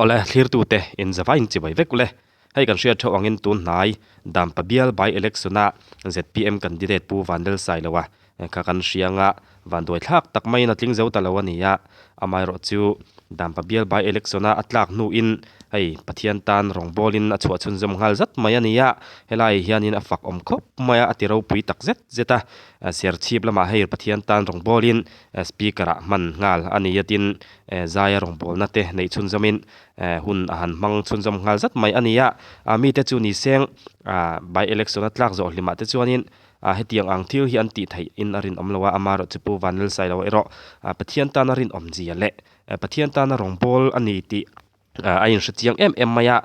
Awle, thlirtute inzavain chibai vek ule. Hei kan hriat theuh angin tun hnai Dampa bial by election-a zpm candidate Pu Vanlel Sailoa kha kan hria anga vanduai thlak tak maiin a tling zo ta lo a ni a. Amaherawh chu Dampa bial by election-a a tlak hnuin hei Pathian tan rawngbawlin a chhuah chhunzawm nghal zat mai a ni a. Helaiah hianin a fak awm khawp mai a, a ti ropui tak zet zet a. Serchhip lamah hei Pathian tan rawngbawlin Speaker-ah hman nghal a ni a tin Zaia rawngbawlna te neih chhunzawmin hun a han hmang chhunzawm nghal zat mai a ni a. Mite chu ni seng by election a tlak zawh hlimah te chuanin hetiang ang thil hi an tih theih in a rinawm lo a, amaherawh chu Pu Vanlalsailo erawh Pathian tana rinawmzia leh Pathian tana rawngbâwl a ni tih A inhre chiang em em mai a,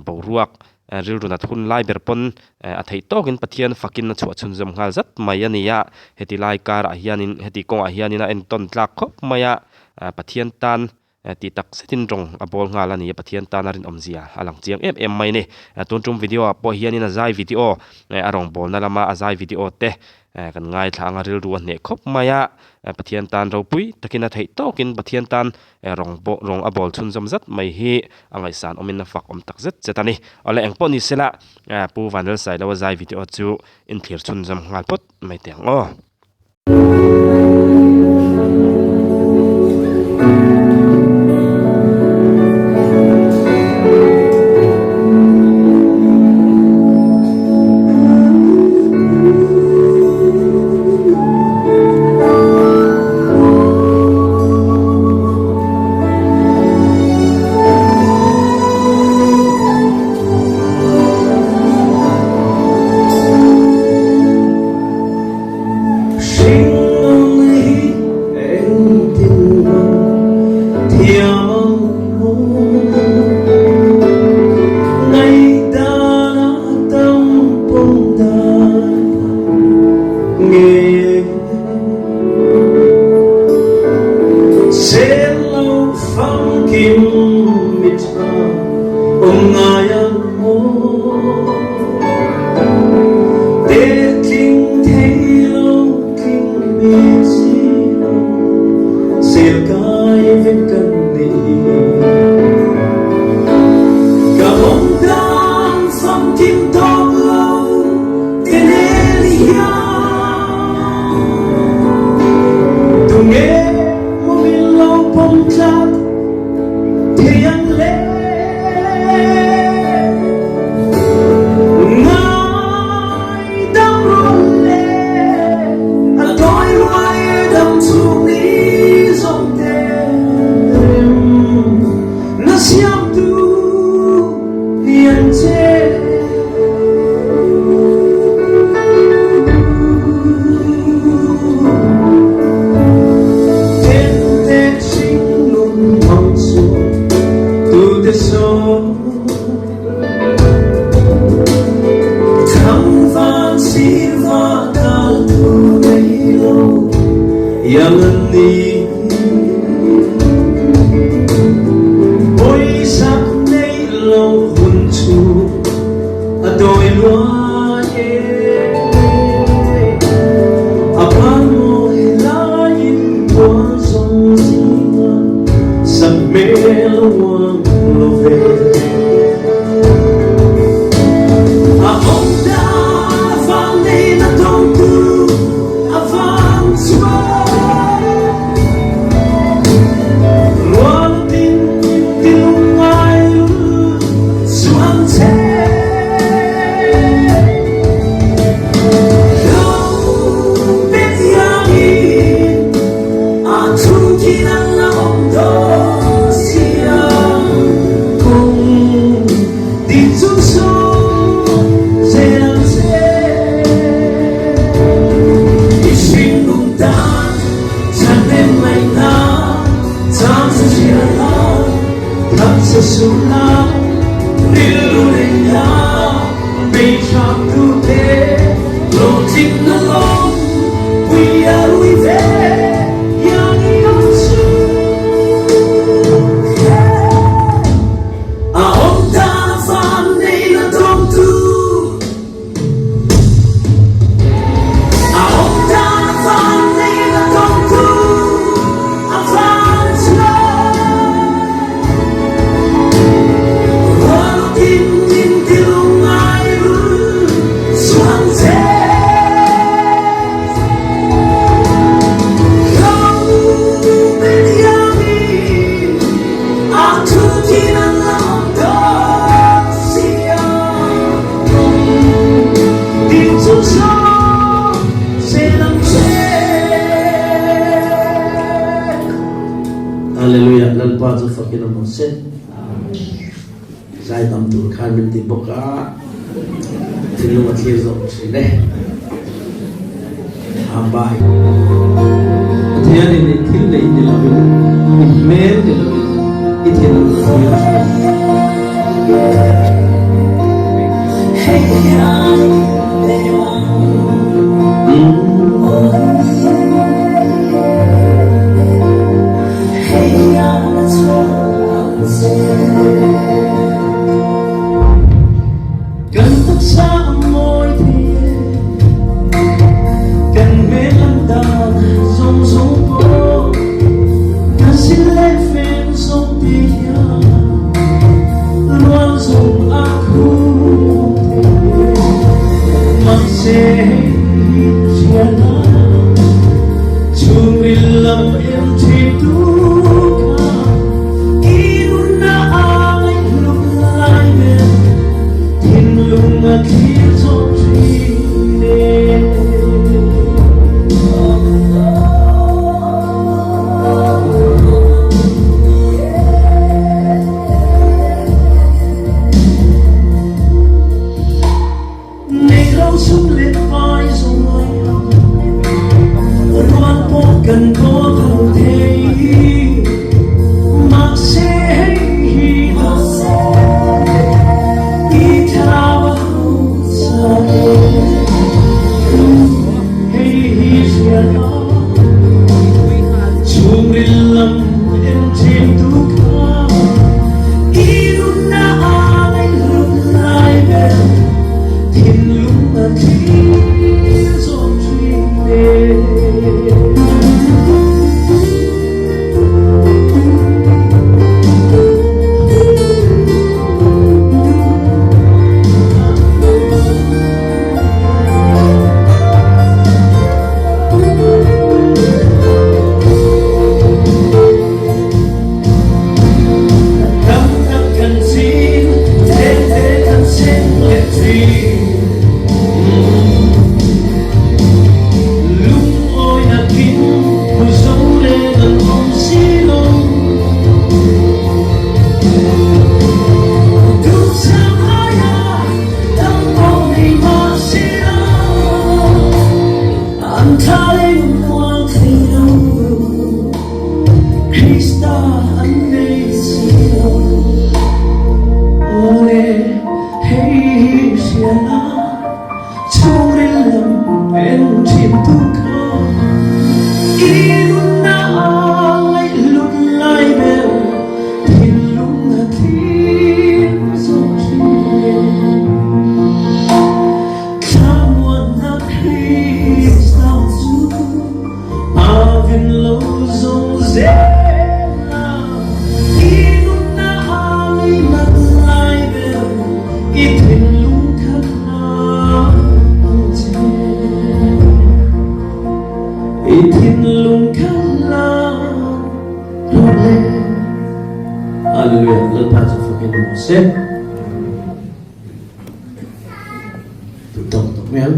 boruak rilru nat hun lai ber pawn a theih tawkin Pathian fakin a chhuah chhunzawm nghal zat mai a ni a. Heti lai karah hianin heti kawngah hianin a entawn tlak khawp mai a, Pathian tan tih tak zetin rawng a bawl nghal a ni a, Pathian tan a rinawmzia a lang chiang em em mai a ni. Tun tum video ah pawh hianin a zai video a rawngbawlna lama a zai video te Kan ngaithla anga rilru a hneh khawp mai a, Pathian tan ropui takin a theih tawkin Pathian tan rawng pawh rawng a bawl chhunzawm zat mai hi a ngaihsan awmin a fak awm tak zet zet a ni. Awle eng pawh ni sela Pu Vanlalsailoa zai video chu inthlir chhunzawm nghal phawt mai teh ang aw. rawh se. Zai tam tur khan min ti bawk a, thinlung a thlir zawk thin e. Abai. Pathianin i thil neih ni lovin, i hmel ni lovin, i thinlung a thlir thin. Kan taksa a mawi thei e, kan hmel an dan zawng zawng pawh kan sin leh fem zawng te hian rual zawng a khum thei e. Mahse hei hi hriat a chhungril lam em thin tu kha i nunna a ngaihhluk lai ber thinlung a thlir zawk thin e. Nei lo sum leh pai zawng ngai lo, rual pawh kan kawl tho thei. Mahse hei hi i thlarau a hausa e, hei hi hriat a chhungril lam en thin tu kha i nunna a ngaihhlut lai ber. Thinlung a thlir zawk thin e. Tam tak kan cin, tlem te kan seng leh thin. Lungawi nakin hmu zo len an awm si lo. Duhsam aia tam pawh nei mah se la, an thla leng mual thei lo. Krista an nei si lo. Awle, hei hi hriatna chhungril lam en thin tu kha i nunna a ngaihhlut lai ber thinlung a thlir zawk thin. Thlamuanna Krista chu Avin lo zawng zel a, i nunna a ngeimat lai ber i thinlung kha hlang ang che. I thinlung kha hlang rawh le. Hallelujah, Lalpa chu fakin awm se. Tawk tawk mai ang.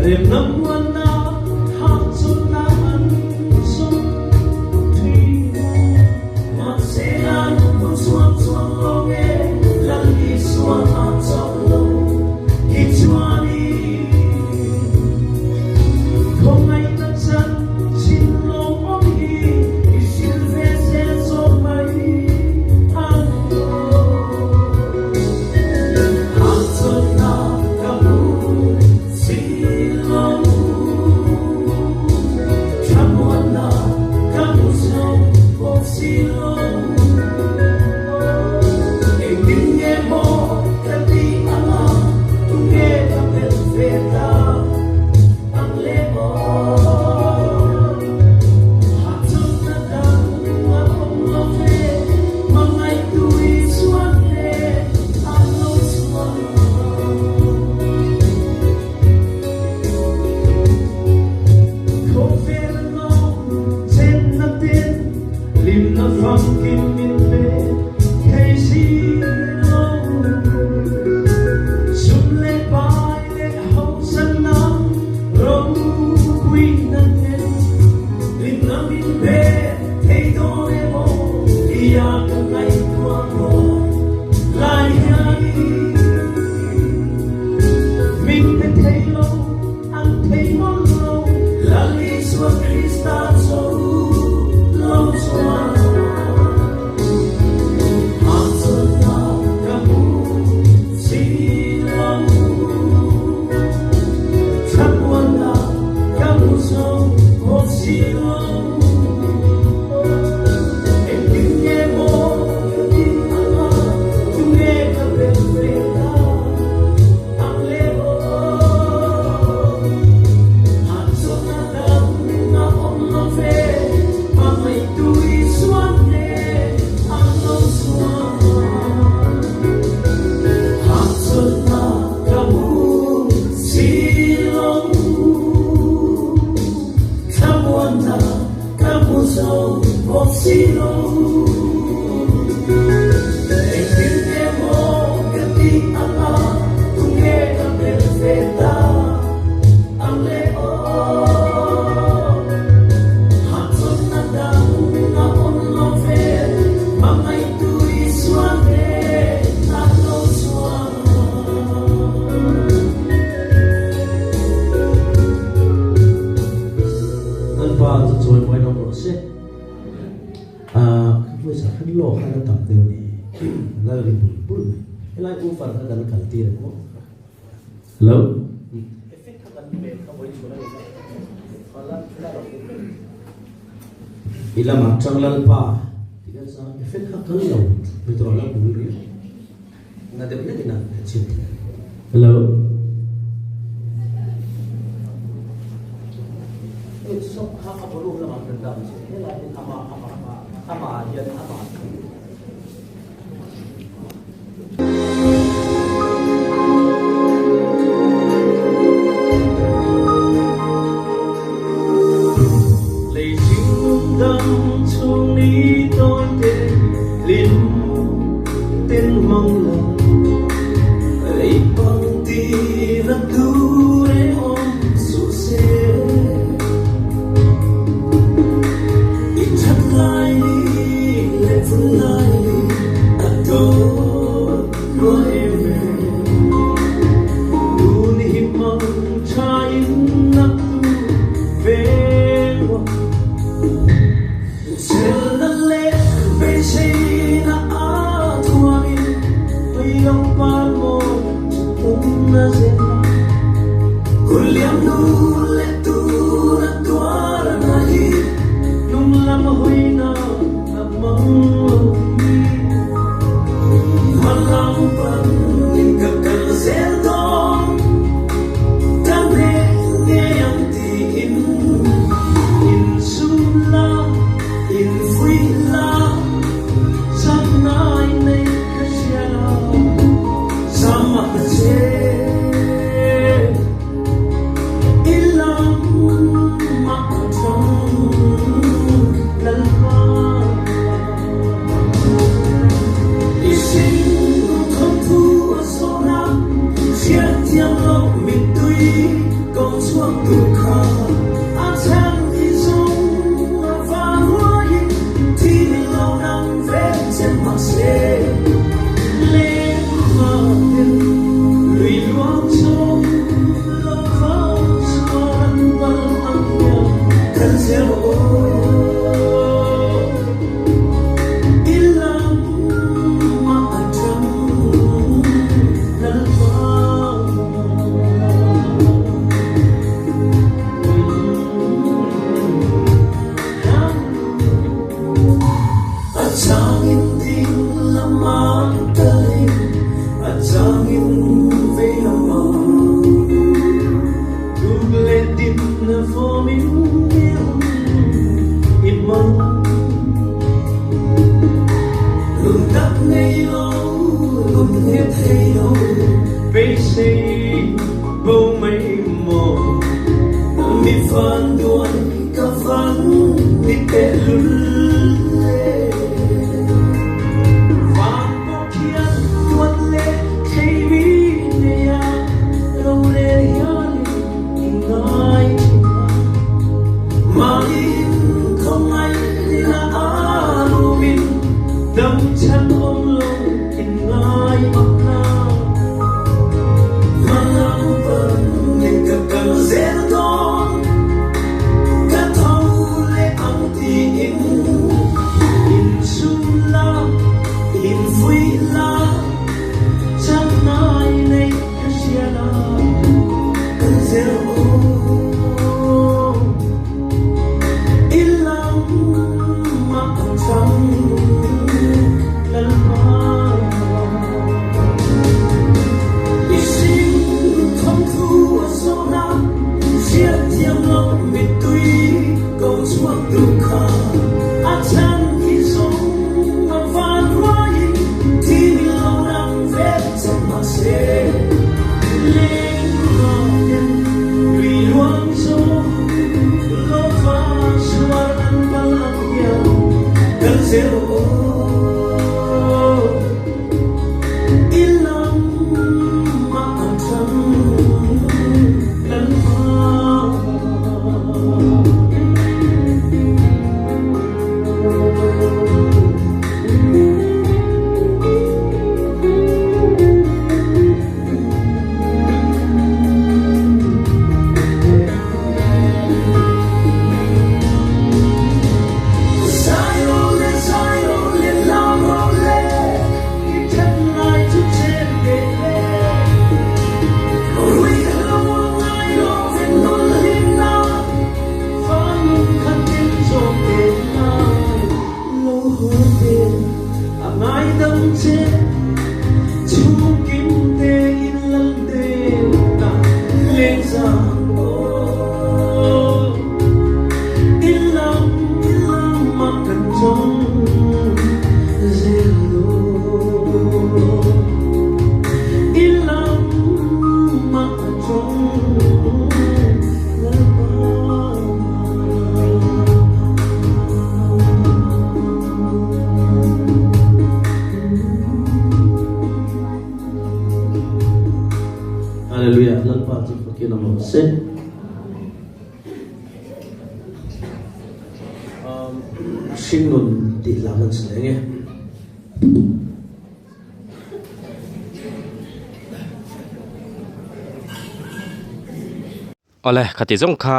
Remna muanna hahchawlhna an zawng thin. Mahse an hmu chuang chuang lo nge Lal Isua hahchawlh lo hi chuanin khawngaihna chan chin lawmawm hi i hrilh ve zel zawk mai ang aw. Hahchawlhna ka hmu si lo. Thlamuanna ka hmu zo bawk si lo. Engtin nge maw ka tih anga tunge ka belh ve ta ang le aw. Hahchawlhna dang a awm lo ve, hmangaihtu Isuan he a lo chhuah. Khawvel lawm chenna ten hlimna famkim min pe thei si lo. Sum leh pai leh hausanna ropuina ten hlimna min pe thei dawn emaw tia ka ngaihtuah buai lai hianin min pe thei lo, an thei mawlh lo. Lal Isua Krista cho lo chuan hahchawlhna ka hmu si lo. Thlamuanna ka hmu zo bawk si lo. Engtin nge maw ka tih anga tunge ka belh ve ta ang le aw. Hahchawlhna dang a awm lo ve, hmangaihtu Isuan hle a lo chhuak. Hahchawlhna ka hmu si lo. Thlamuanna ka hmu zo bawk si lo. Engtin nge maw ka tih anga tunge ka belh ve ta ang le aw. Hahchawlhna dang a awm lo ve, hmangaihtu Isua hnenah lo chhuak. Lalpa chu chawi mawi lo rawh se. Ka voice ah khan law khan a tam deuh ni. Lal ri bul bul mai. Helai ufar kha kan kal tir ang aw. Hello. Effect kha kan pe kha vawi chhun a ni kha. I lamah tang Lalpa ti kha chuan effect kha kal lo mitawh la bul riau. Na deuh hlek in a chim. Hello. Lei thing dam chhung ni tawi te hlim ten hmang lo lei pang ti na tur e awm suh se. I that lai ni leh vun lai ni a dawt lua em em. Tun hi hmang tha in nak tu veng ruah. Chelna leh beiseina a thuamin Tuiloh par mawi tumna zel a. Hun liam hnu leh tur a tuar na hi hnung lam hawina a hmang lo hi. Hmalam pan in ka kal zel dawn, ka hneh ngei ang tiin. In sum la, in fuih la, chaknai nei ka hria lo, zam a che. I lam mah a thang Lalpa. I sin thawnthu a zawhna, hriat thiam loh mittui ko chhuak. tu kha a chhan hi zawng a van ruaiin thi lo nang vel che mahse leng vangin lui luang chawm lo vang chuan mal ang hian kan zel aw. I lamah a tang Lalpa. A changin ding lamah kalin, a changin vei lamah. Tuk leh dimna fawmin i hun i hmang. Lung tak nei lo, lung nghet thei lo, beisei bo mai maw? Mi van duai ka van ni teh lul le. Van pawh khian tuat leh thlei mi nei a, rorel hianin i ngai thin a. Mahniin khawngaihna a rumin dam chhan awm lo in ngai mak na. Hmalam panin ka kal zel dawn, ka tho leh ang tiin. Insum la, infuih la, chaknai neih ka hria la, kan zel aw. I lamah a chang Lalpa. I hring thawmthu a zawhna hriatthiam loh mittui ko chhuak duh kha a chhan hi zawng a van ruaiin thi min lo ram vek che mahse leng ruaten lui luang zawng lo va sual an pal ang hian kan zel aw. I lamah a tang Lalpa. Zai rawh le, zai rawh le, lam rawh le, i that ngai chu chen teh le. Rui lo a ngai lo ve nawn hlim na, fanung khat in zawm teh na. Lo haw teh a ngaidam che, chhungkim te in lal teh na lengzang aw. I lam i lamah kan chawng zel dawn. I lamah ka chawng Lalpa. Hallelujah Lalpa chu fakin a awm se. Hringnun tih hla kan sawi ang e. Awle, khati zawng kha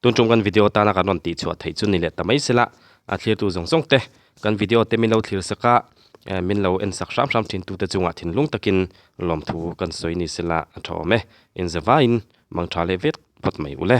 tun tum kan video tana kan rawn tih chhuah theih chu ni leh ta mai sela, a thlirtu zawng zawng te kan video te min lo thlir sak a, min lo en sak hram hram thin tute chungah thinlung takin lawmthu kan sawi ni sela a tha awm e. Inzavaiin mangtha leh vet phawt mai ule.